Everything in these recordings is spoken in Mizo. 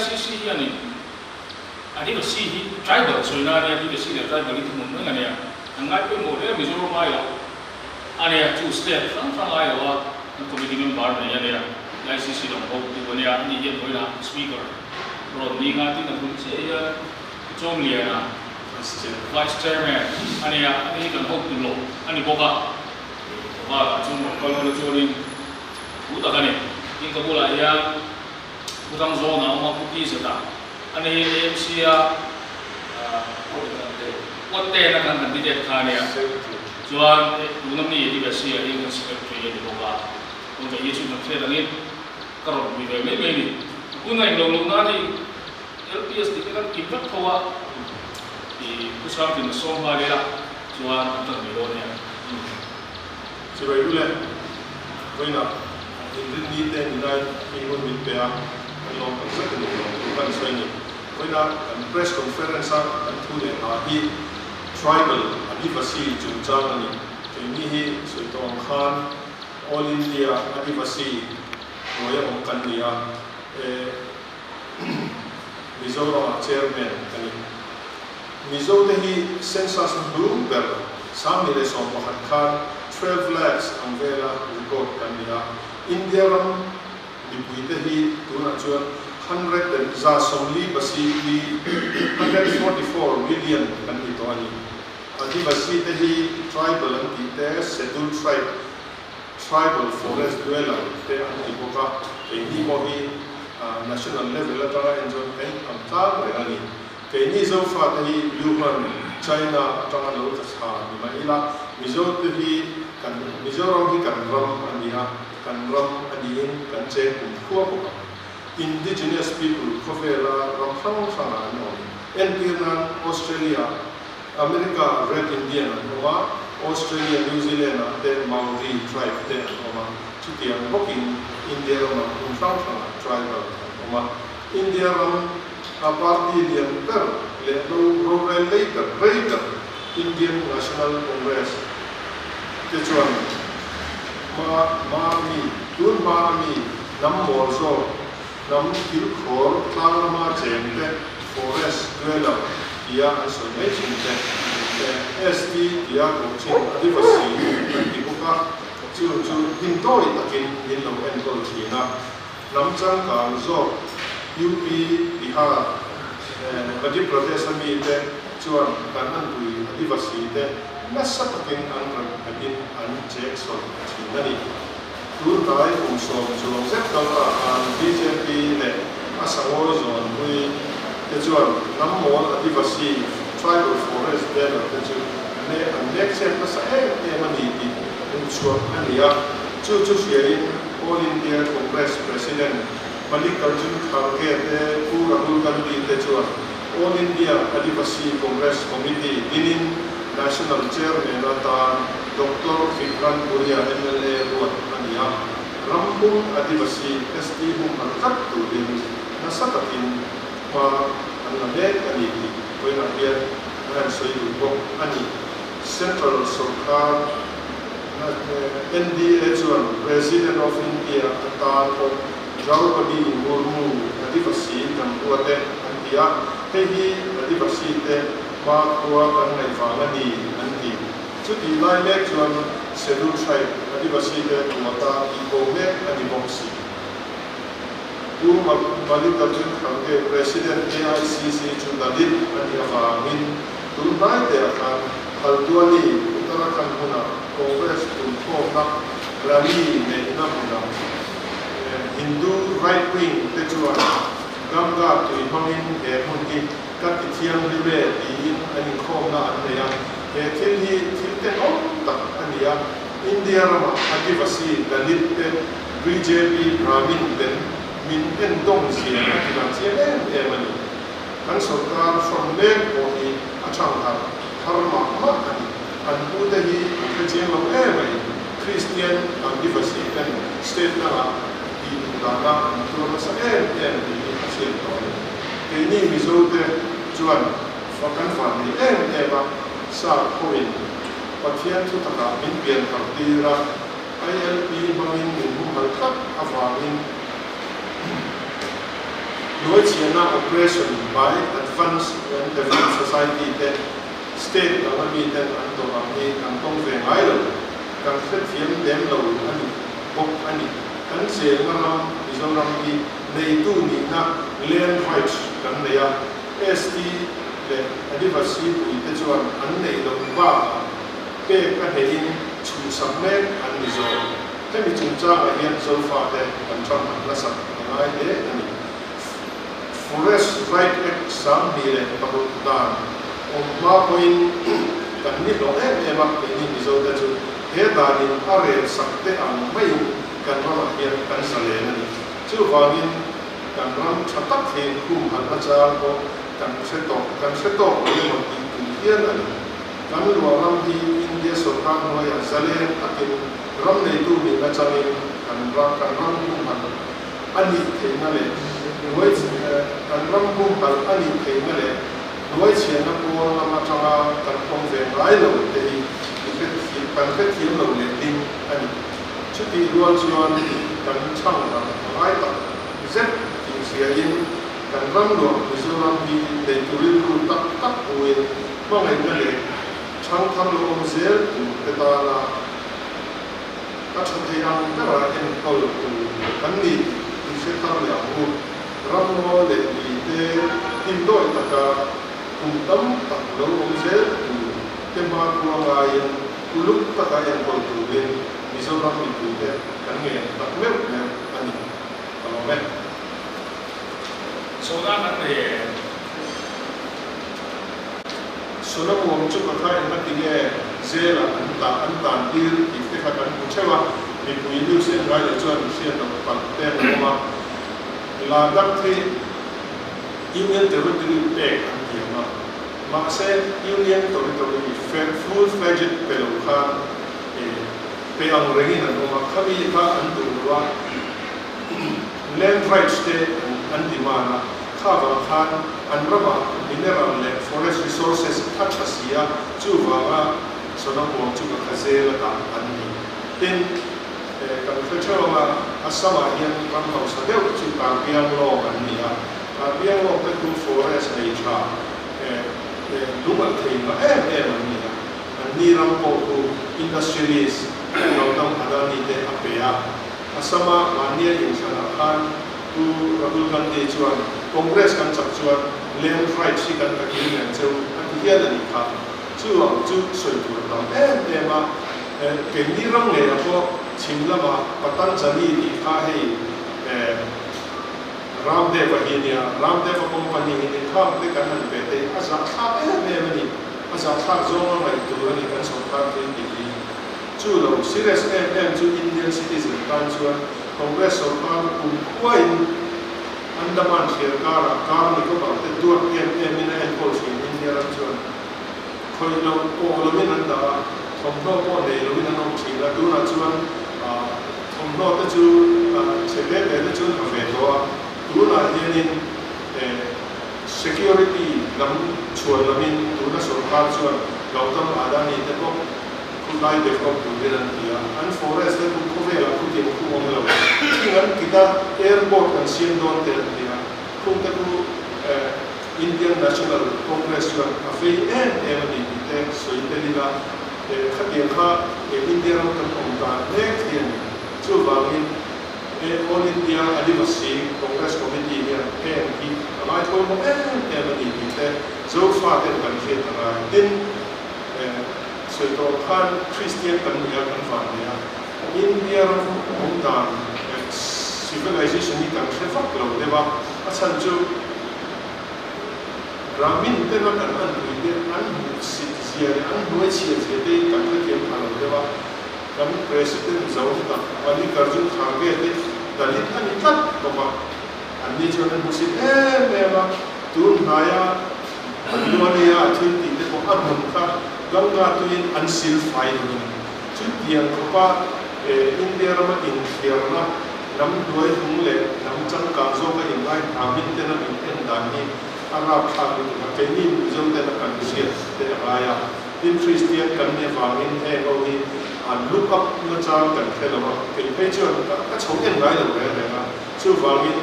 AICC hianin Adivasi hi tribal sawina a nia, Adivasi leh tribal hi thuhmun reng a nia, an ngai pawimawh hle a, Mizoram ai loh a nia, chu state hrang hrang ai loh a an committee member nei a nia, AICC lam ho tu a nia, ani hian vawiinah speaker rawn ni nga tin a bul chiah hian Chawmliana Vice Chairman a nia, ani hi kan hotu loh a ni bawk a, bakah chuan rawn kal ula chuanin thu tak a ni, tin ka bulah hian Pu Dangzawna a awm a, Pu Tizata a ni hi AMC a Quote na kan candidate kha a nia, chuan tuna mi Adivasi ah hian kan secretary a ni bawk a, tun kei hi chu kan hriat angin ka rawn pui ve mai mai a ni. Hun a englo loh nan hei LPS tih te kan kim vek tho a, i Pu Sangtin a sawm nghal ila chuan an tan mai dawn nia. Chibai u le, vawiinah inrinni te nilai hi hun min pe a, kan lawm tak zet a ni lawm thu kan sawi a ni. Vawiinah kan press conference a kan thu leh hna hi Tribal Adivasi chungchang a ni. Keini hi sawi tawh ang khan All India Adivasi hnuaia awm kan ni a, Mizoramah Chairman ka ni. Mizo te hi census na hlum ber 2011 khan 12 lakhs ang vela record kan ni a. India ram mipui te hi tunah chuan hundred and 144 basi 144 million kan ni tawh a ni. Adivasi te hi tribal an tih te scheduled tribe, tribal forest dweller te an ti bawk a, keini pawh hi national level atanga en chuan kan ang tlang reng a ni. Keini Zofate hi Wuhan, China atanga lo tla thla ni mah ila, Mizote hi kan Mizoram hi kan ram a ni a, kan ram a niin kan cheng kum khua bawk ang. Indigenous people khawvela ram hrang hrangah an awm. Entir nan Australia, America Red Indian an awm a, Australia, New Zealand ah te Maori tribe te an awm a, chutiang bawkin India ramah hmun hrang hrangah tribal an awm a. India ram a party lian ber leh lo rorel lei ber rei ber Indian National Congress te chuan hma hma ami, tun hma ami hnam mawl zawk, hnam kilkhawr tlang rama cheng te, forest dweller tia an sawi mai thin te, ST tia koh thin Adivasi an ti bawk a, chu chu hnim tawi takin min lo enkawl thin a. Hnam changkang zawk UP, Bihar, Madhya Pradesh a mite chuan kan anpui Adivasi te nasa takin an rawn nghatin an chek sawn thin a ni. Tun hnai kum sawm chuang zet kal ta khan bjp leh a sangawi zawnpui te chuan hnam mawl Adivasi tribal forest dweller te chu an nek chhet nasa em em a ni tih hmuhchhuah a ni a, chu chu hriain All India Congress President Mallikarjun Kharge te Pu Rahul Gandhi te chuan All India Adivasi Congress Committee dinin National Chairman atan Doctor Vikrant Puria mla ruat a ni a, rampum Adivasi ST humhalh tlat turin nasa takin hma an la mek a ni tih vawiinah hian an han sawi duh bawk a ni. Central sorkar NDA chuan President of India atan pawh Draupadi Murmu Adivasi kan ruat e an ti a, hei hi Adivasi te hmakhua kan ngaih vang a ni an ti. Chutih lai mek chuan Scheduled Tribe Adivasi te quota tih bo mek a ni bawk si. Pu Mallikarjun Kharge President AICC chu Dalit a nih avangin Tun hnaiteah khan Haldwani, Uttarakhand hmuna Congress punkhawmna rally neihna hmunah Hindu right wing te chuan Ganga tui hmangin he hmun hi ka ti thianghlim e tiin an inkhawmna an nei a. He thil hi thil tenawm tak a ni a, India rama Adivasi, Dalit te bjp Brahmin ten min endawng zia a ti lang chiang em em a ni. Kan sorkar hrawn mek pawh hi a chhang harh thar mah mah a ni. An pute hi an hre chiang lo em mai. Kristian Adivasi ten state dangah tih duh dana an tuar nasa em em tih hi a hriat tawh a ni. Keini Mizo te chuan fa kan van nei em em a, sap hoin Pathian thu takah min pian harh tir a, ILP hmangin min humhalh tlat avangin. Nuaichhiahna, oppression by advanced and developed society te state dang ami ten an tawrh ang hi kan tawng ve ngai lo, kan hrethiam lem lo a ni bawk a ni. Kan chenna ram Mizoram hi neitu nihna land rights kan nei a, ST leh Adivasi pui te chuan an neih loh bakah pek a hneihin chhuhsak mek an ni zawk. Hemi chungchangah hian Zofate kan ṭanghat hmasak a ngai hle a ni. Forest Right Act 2006 dan awm hma pawhin kan ni hlawh em em a, keini Mizote chu he danin a rel sak te ang maiin kan ramah hian kan zalen a ni. Chuvangin kan ram ṭha tak hi humhalhna chang pawh kan hre tawh, kan hre tawk lo emaw tih tur hial a ni. Kan luah ram hi India sorkar hnuaiah zalen takin ram neitu nihna changin kan ram kan ram humhalh a nih theihna leh hnuai kan ram humhalh a nih theihna leh hnuai chhiahna pawn lam atanga kan tawng ve ngai lo te hi i hrethiam kan hrethiam lo leh ding a ni. Chutih rual chuan kan chhang ram a ngai tak zet tih hriain kan ram luah Mizoram hi neitu rilru tak tak buin hmangaihna leh Chhangthar lo awm zel tur te tana a tha thei ang bera enkawl tur kan ni tih hre thar leh ang u. Ramngaw leh lui te hlimdawi taka kum tam tak lo awm zel tur te hmakhua ngaiin uluk taka enkawl turin Mizoram mipuite kan ngen tak meuh meuh a ni. Ka lawm e. Sona kan nei em? Sona muang chu ka kha enga ti nge zela an tah an tan tir tih te kha kan hmu theuh a, mipui news en ngai lo chuan hriat loh palh te an awm a. Ladakh hi Union Territory pek an tiam a, mahse Union Territory full fledged pe lo khan pe ang rengin an awm a, khami kha an duh lo a, land rights te an demand a. Kha vang khan an ramah mineral leh forest resources a tha si a, chuvanga Sona muang chu ka kha zel a dah an ni. Tin, kan hre theuh ang a, Assam-ah hian ram hausa deuh chu Karbianglong an ni a, Karbianglong te chu forest nei tha lungalh thei ngah em em an ni a, an ni ram pawh chu industrialist Gautam Adani te a pe a, Assam-a mahnia inthlanah khan Pu Rahul Gandhi chuan Congress kan chak chuan land rights hi kan takil reng cheu a ti hial a nih kha. Chu ang chu sawi tur a tam em em a, keini ram ngeiah pawh chhim lama Patanjali tih kha hei Ramdev-a hi a nia, Ramdev-a company hi ni khang te kan han ve te hi a zahthlak em em a ni, a zahthlak zawnga ngaih tur a ni kan sawrkar thil tih hi. Chu lo serious em em chu Indian citizen tan chuan Congress sorkar kum khuain Andaman thliar karah kar Nicobar te duat em emin a enkawl thin India ram chuan khawih loh pawh loin an dah a, thawmhnaw pawh nei loin an awm thin a, tunah chuan thawmhnaw te chu chhe te te te chu an ha ve tawh a, tunah hianin security lam chhuan lamin tuna sorkar chuan Gautam Adani te bawk Khulai develop turin an ti a, an forest te chu khawvelah khutiang khu awm lo. Thing an kit a, airport kan siam dawn te an ti a, khung te chu Indian National Congress chuan a vei em em a ni tih te sawi tel ila, khatiang kha India ram kan awm dan mek hi a ni. Chuvangin All India Adivasi Congress Committee hian heng hi a ngaipawimawh em em a ni tih te Zofaten kan hriat a ngai. Tin, Sawi tawh khan Kristian kan ni a, kan van nei a. India ram awm dan civilization hi kan hre vak lo deuh a, a chhan chu Brahmin tena kan anpui te an hmuhsit zia leh an hnuaichhiat zia te hi kan hrethiam pha lo deuh a. Kan President zo tak Mallikarjun Kharge te Dalit a ni tlat bawk a, anni chuan an hmuhsit em em a, tun hnaia Luania a thil tih te pawh a hmun kha Ganga tuiin an sil fai dun a ni. Chutiang khawpa India rama inthliarna hnam hnuai hlung leh hnam changkang zawka inngai hnamin tena min en dan hi a rapthlak lutuk a, keini Mizo tena kan hriat te a ngai a. Tin, Kristian kan nih avangin heng ho hi an look up nachang kan hre lo a, kei phei chuan ka chho en ngai lo reng reng a, chuvangin.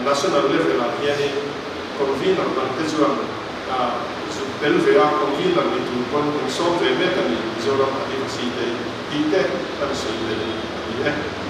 National level ah hianin convener dang te chuan zuk tel ve a, convener ni tur pawn min sawm ve mek a ni Mizoram Adivasi te tih te kan sawi tel a ni e.